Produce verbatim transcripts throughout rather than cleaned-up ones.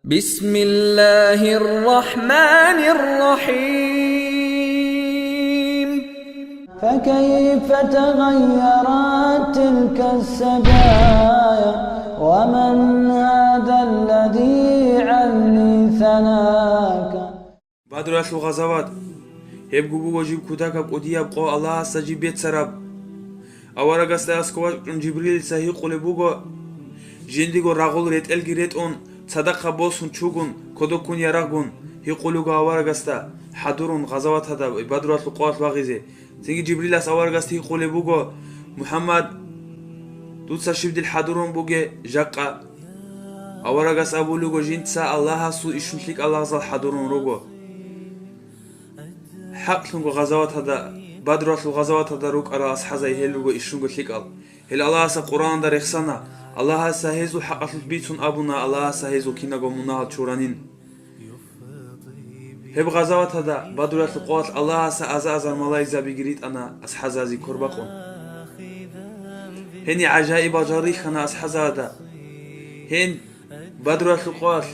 بسم الله الرحمن الرحيم. فكيف تغيرت تلك السجايا ومن هذا الذي عني ثناك. Бадруялъул гъазават. Гьебго буго жиб кутакаб кӀудияб къо Аллагьасда жиб бецараб. Аварагасда аскӀов вачӀун Жибрилица гьикъулеб буго, жиндиго рагъул ретӀелги ретӀун, цадахъ босун чугун, кодоккун ярагъгун, гьикъулего аварагасда, хӀадурун гъазаваталда, Бадруялъул къоялъ вагъизе. Цинги Жибрилас аварагасда гьикъулеб буго: «МухӀаммад, дуца щиб дил хӀадурун буге жакъа?» Аварагас абулего: «Жинца Аллагьасул ишшун лъикӀал лагъзал хӀадурун руго». ХӀакълъунго гъазаваталда, Бадруялъул гъазаваталда рукӀарал асхӀазай гьел руго ишшунго лъикӀал. Гьел Аллагьасда Къуръанда рехсана, Аллагьасда гьезул хӀакъалъулъ бицун абуна, Аллагьасда гьезул кинаго мунагьал чуранин. Гьеб гъазаваталда Бадруялъул къоялъ Аллагьасда аза-азар малаикзабиги ритӀана асхӀазази квер бакъун. Гьениб гӀажаибал жал рихьана асхӀазада. Гьен Бадруялъул къоялъ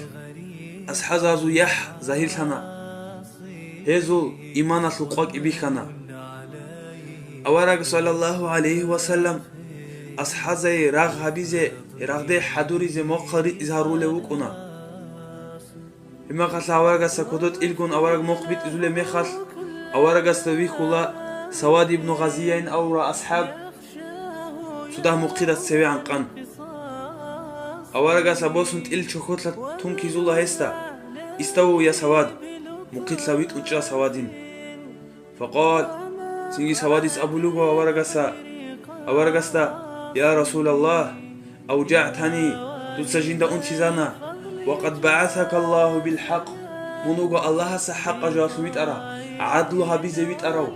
асхӀазазул яхӀ загьирлъана. Гьезул иманалъул къвакӀи бихьана. Авараг, саллаллагьу гӀалайгьи ва саллам, асхӀазае рагъ гьабизе, рагъде хӀадуризе мохъал ритӀизе гьарулев вукӀуна. Гьебмехалъ аварагасда кодо тӀилгун авараг мохъ битӀизулеб мехалъ, аварагасда вихьула Савад ибну Гъазияйин авурав асхӀаб, цо дагь мухъидас цеве гӀанкъан. Аварагас гьаб босун тӀил чохьолъа тункизула гьесда: «Иставу, я Савад, мухъилъа витӀун чӀа, Савадин». Факъал, цинги Савадис абулего аварагаса, аварагасда: «Я Расулаллагь, авжагӀтани, дуца жинда унтизана, ва къад багӀасака Аллагьу бил хӀакъ, мун вуго Аллагьасда хӀакъаб жоялъун витӀарав, гӀадлу гьабизе витӀарав,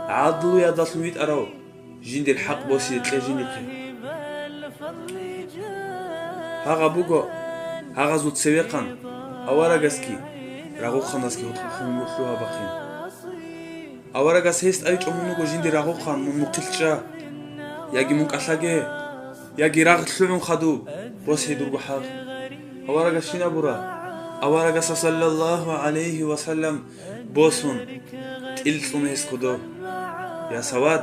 гӀадлуялдалъун витӀарав, жиндир хӀакъ босизе кье жиндихъе». Гьагъаб буго, гьагъазул цевехъан аварагасги рагъухъанасги гьоркьохъун лъугьа-бахъин. Аварагас гьес тӀайчӀо: «Мун вуго жиндир рагъухъан, мун мухъилъ чӀа, яги мун кӀалъаге, яги рагъ лъугӀун хадуб, босизе дурго хӀакъ». Аварагас щиб абура? Аварагасда, саллаллагьу гӀалайгьи ва саллам, босун, тӀил цӀуна гьес кодо: «Я Савад,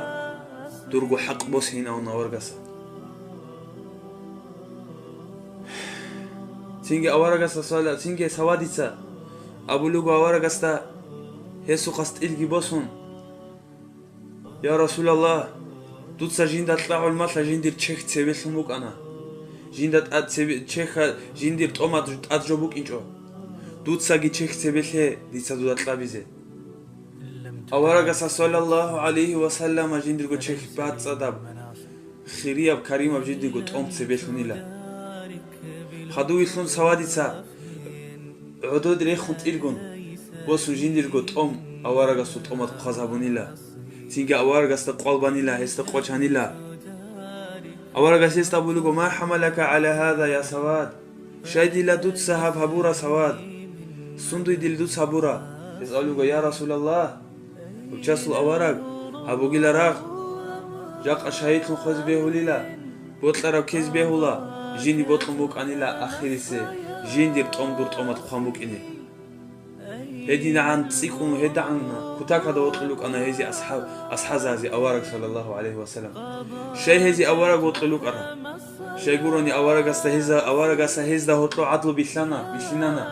дурго хӀакъ босейин», – абуна аварагасда. Цинги аварагасда сала-, цинги Савадица абулего аварагасда гьесухъас тӀилги босун: «Я Расулаллагь, дуца жинда кьа гӀолмалъа жиндир чехь цебелъун букӀана. Жинда тӀад цебе-, чехьа-, жиндир тӀома тӀад жо букӀинчӀо. Дуцаги чехь цебелъе дица дуда кьабизе». Аварагасда, саллаллагьу гӀалайгьи ва саллама, жиндирго чехь бацӀцӀадаб, хирияб, каримаб жиндирго тӀом цебелъунила. Хадув вилълъун Савадица гӀодод рехун тӀилгун босун жиндирго тӀом аварагасул тӀомад хъваз гьабунила. Цинги аварагасда къвал банила, гьесда къо чанила. Аварагас гьесда абулего: «Ма хӀамалака гӀала гьаза, я Савад? Щай дила дуца гьаб гьабура, Савад? Сундуй дил дуц гьабура?» Гьес абулего: «Я Расулаллагь, Гьучасул авараг, гьаб бугила рагъ. Жакъа шагьидлъун хвезе бегьулила, бокьараб ккезе бегьула, жиндир бокьун букӀанила ахирисе, жиндир тӀом дур тӀомад хъван букӀине». ГьединагӀан цӀикӀкӀун гьедагӀан кутакада вокьулев вукӀана гьезие асхӀаб-, асхӀазазе авараг, саллаллагьу гӀалайгьи ва саллам. Щай гьезие авараг вокьулев вукӀарав? Щай гурони аварагасда гьеза-, аварагасда гьезда гьоркьо гӀадлу билълъана, билълъинана.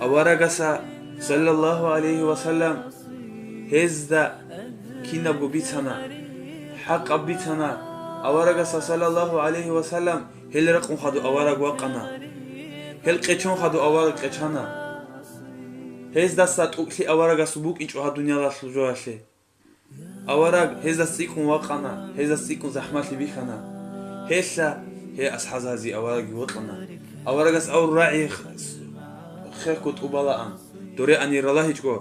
Аварагасда, саллаллагьу гӀалайгьи ва саллам, гьезда кинабго бицана, хӀакъаб бицана. Аварагасда, саллаллагьу гӀалайгьи ва саллам, гьел ракъун хадув авараг вакъана. Гьел къечон хадув авараг къечана. Гьездаса тӀокӀлъи аварагасул букӀинчӀо гьаб дуниялалъул жоялъе. Авараг гьездас цӀикӀкӀун вакъана, гьездас цӀикӀкӀун захӀмалъи бихьана. Гьелъа гьей асхӀазази аварагги вокьана. Аварагас авру рагӀи х-, хехго тӀубалаан, доре ани ралагьичӀго.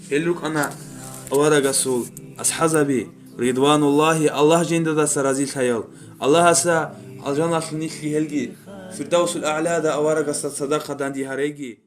Гьел рукӀана аварагасул асхӀазаби, ридвануллагьи, Аллагь жиндадаса разилъаял. Аллагьасда алжаналъул нилъги гьелги, Фирдавсул АгӀлада аварагасда цадахъ данде гьареги.